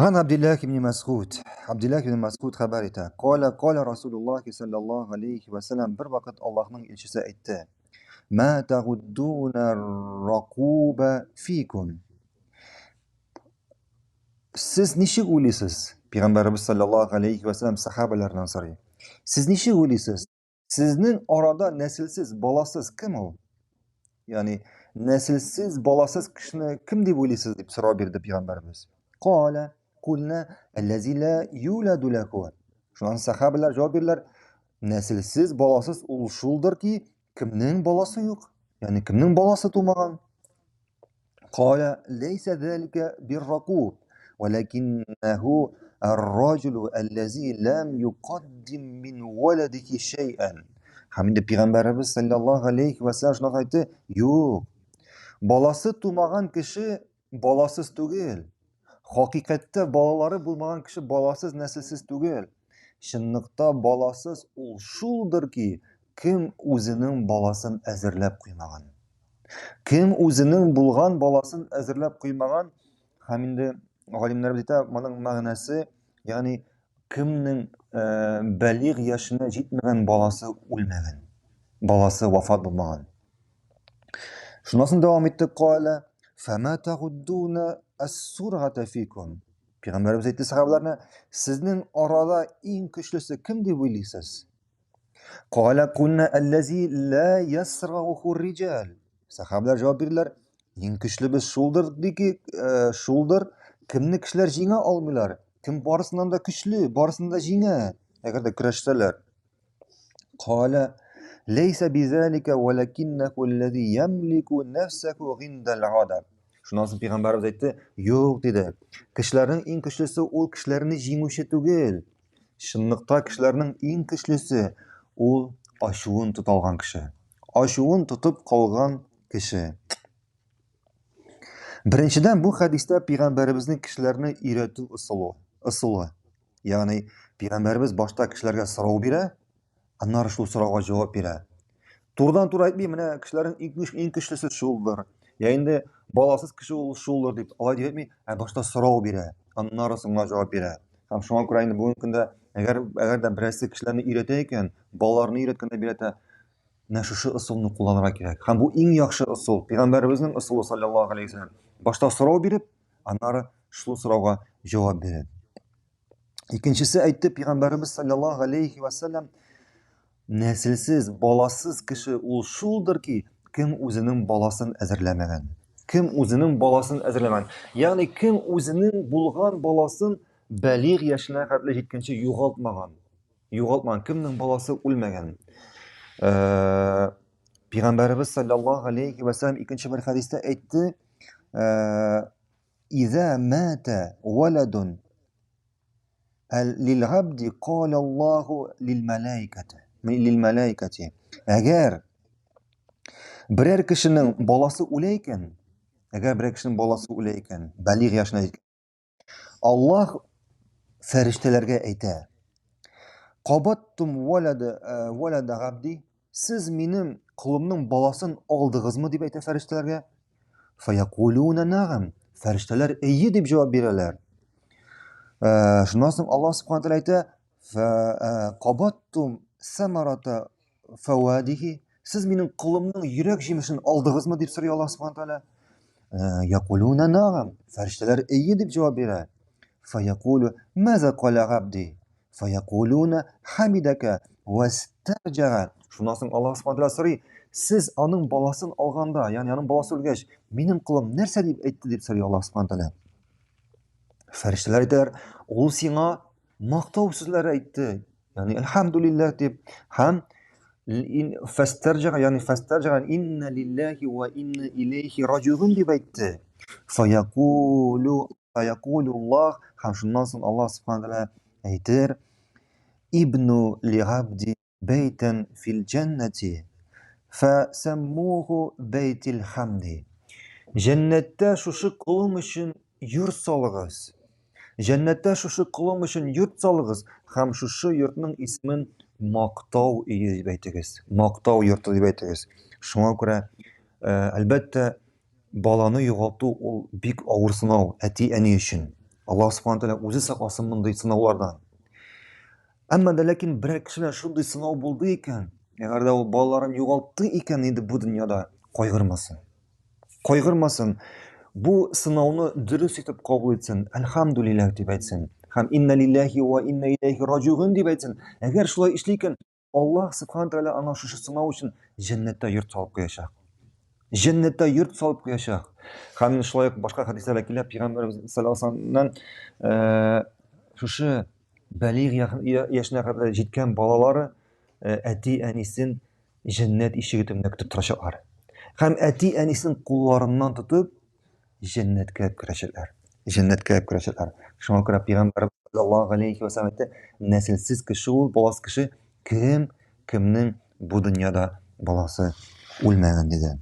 Ган Абдиллах ибн Масгуд. Абдиллах ибн Масгуд хәбәр итә. Кала кала Расулуллах саллаллаһу алейхи ва саллям бер вакыт Аллаһның илчесе әйтте. Ма тагуддуна ракуба фикум. Сез ничек уйлыйсыз? Пәйгамбәребез саллаллаһу алейхи ва саллям сахабаларыннан сорый. Сез ничек уйлыйсыз? Сезнең арада нәселсез, баласыз кем ул? Ягъни нәселсез, баласыз кешене кем дип уйлыйсыз дип сорау бирде пәйгамбәребез. Кала, кулна аллази ла юладу лаху. Шуннан сахабалар җавап бирделәр, нәселсез, баласыз ул шулдыр ки, кемнең баласы юк? Ягъни кемнең баласы тумаган? Кала, ләйсә залика бирракуб, валакиннаху ар-раҗулу аллази лам юкаддим мин валадихи шәйән. Һәм инде пәйгамбәребез саллаллаһу алейхи ва саллям шуны әйтте, юк. Баласы тумаган кеше баласыз түгел. Хакыйкатьтә балалары булмаган кеше баласыз, нәселсез түгел. Чынлыкта баласыз ул шулдыр ки, кем үзенең баласын әзерләп куймаган. Кем үзенең булган баласын әзерләп куймаган, һәм инде галимнәр әйтә, моның мәгънәсе, ягъни кемнең э, бәлигъ яшенә җитмәгән баласы үлмәгән, баласы вафат булмаган. Шуннан соң дәвам итте кала, фама тагуддуна ас-сургата фикум. Пәйгамбәребез әйтте сахабаларына, сезнең арада иң көчлесе кем дип уйлыйсыз? Кала кулна аллази ла ясрагуху риҗал. Сахабалар җавап бирделәр, иң көчлебез шулдыр, ди ки, э, шулдыр, кемне кешеләр җиңә алмыйлар, кем барысыннан да көчле, барысын да җиңә, әгәр дә көрәшсәләр. Кала ләйсә бизалика валакиннаху аллази ямлику нафсаху гиндал гадаб. Шуннан соң пәйгамбәребез әйтте, юк, диде. Кешеләрнең иң көчлесе ул кешеләрне җиңүче түгел. Чынлыкта кешеләрнең иң көчлесе ул ачуын тота алган кеше. Ачуын тотып калган кеше. Беренчедән, бу хәдистә пәйгамбәребезнең кешеләрне өйрәтү ысулы, ысулы. Ягъни пәйгамбәребез башта кешеләргә сорау бирә, аннары шул сорауга җавап бирә. Турыдан туры әйтми, менә кешеләрнең иң, көч, иң көчлесе шулдыр. Я инде баласыз кеше ул шулдыр дип, алай дип әйтми, ә башта сорау бирә, аннары соңга җавап бирә. Һәм шуңа күрә инде бүгенге көндә әгәр әгәр дә берәрсе кешеләрне өйрәтә икән, балаларны өйрәткәндә өйрәтә, менә шушы ысулны кулланырга кирәк. Һәм бу иң яхшы ысул, пәйгамбәребезнең ысулы саллаллаһу алейһи вәсәлләм. Башта сорау биреп, аннары шул сорауга җавап биреп. Икенчесе әйтте пәйгамбәребез саллаллаһу алейһи вәсәлләм, нәселсез, баласыз кеше ул шулдыр ки, кем үзенең баласын әзерләмәгән. Кем үзенең баласын әзерләмәгән. Ягъни кем үзенең булган баласын бәлигъ яшенә хәтле җиткәнче югалтмаган. Югалтмаган, кемнең баласы үлмәгән. Э, Пәйгамбәребез саллаллаһу алейхи ва саллям икенче бер хәдистә әйтте, э, "Иза мата валадун лил габди кала Аллаху лил малаикати лил малаикати". Әгәр берәр кешенең баласы үлә икән, әгәр берәр кешенең баласы үлә икән, балигъ яшенә җиткән, Аллаһ фәрештәләргә әйтә: "Кабаттум валада э, валада габди, сез минем колымның баласын алдыгызмы?" дип әйтә фәрештәләргә. Фаякулуна нагам. Фәрештәләр әйе дип җавап бирәләр. Э, шуннан соң Аллаһ субхана тәгалә әйтә: э, "Кабаттум самарата фәвадихи, сез минем колымның йөрәк җимешен алдыгызмы дип сорый Аллаһ субхана тәгалә. Э, якулуна нагам, фәрештәләр әйе дип җавап бирә. Фаякулу маза кала габди? Фаякулуна хамидака вастарҗага. Шуннан соң Аллаһ субхана тәгалә сорый, сез аның баласын алганда, ягъни аның баласы үлгәч, минем колым нәрсә дип әйтте дип сорый Аллаһ субхана тәгалә. Фәрештәләр әйтәләр, ул сиңа мактау сүзләре әйтте. Ягъни әлхәмдүлилләһ дип һәм фәстәрҗа, ягъни фәстәрҗа инна лиллаһи ва инна илейхи раҗиун дип әйтте. Фаякулу фаякулу Аллаһ һәм шуннан соң Аллаһ субхана тәгалә әйтер: Ибну лигабди бәйтән фил җәннәти фәсәммуху бәйтил хамди. Җәннәттә шушы колым өчен йорт салыгыз. Җәннәттә шушы колым өчен йорт салыгыз һәм шушы йортның исемен мактау өе дип әйтегез. Мактау йорты дип әйтегез. Шуңа күрә, э, әлбәттә, баланы югалту ул бик авыр сынау әти-әни өчен. Аллаһ Субхану тәгалә үзе сакласын мондый сынаулардан. Әмма дә ләкин берәр кеше белән шундый сынау булды икән, әгәр дә ул балаларын югалтты икән инде бу дөньяда, кайгырмасын. Кайгырмасын. Бу сынауны дөрес итеп кабул итсен. Әлхәмдүлилләһ дип әйтсен. Һәм инна лилләһи ва инна иләйһи раҗигун дип әйтсен. Әгәр шулай эшли икән, Аллаһ Субхану Тәгалә аңа шушы сынау өчен җәннәттә йорт салып куячак. Җәннәттә йорт салып куячак. Һәм шулай ук башка хәдисләрдә килә, Пәйгамбәребез саллаллаһу алейһи вәсәлләмнән э, шушы бәлигъ яшенә кадәр җиткән балалары э, әти-әнисен җәннәт ишеге төбендә көтеп торачаклар. Һәм әти-әнисен кулларыннан тотып җәннәткә керәчәкләр. Җәннәткә керәчәкләр. Шуңа күрә Пәйгамбәребез саллаллаһу алейхи ва сәлләм әйтте, нәселсез кеше ул, баласыз кеше, кем, кемнең бу дөньяда баласы үлмәгән диде.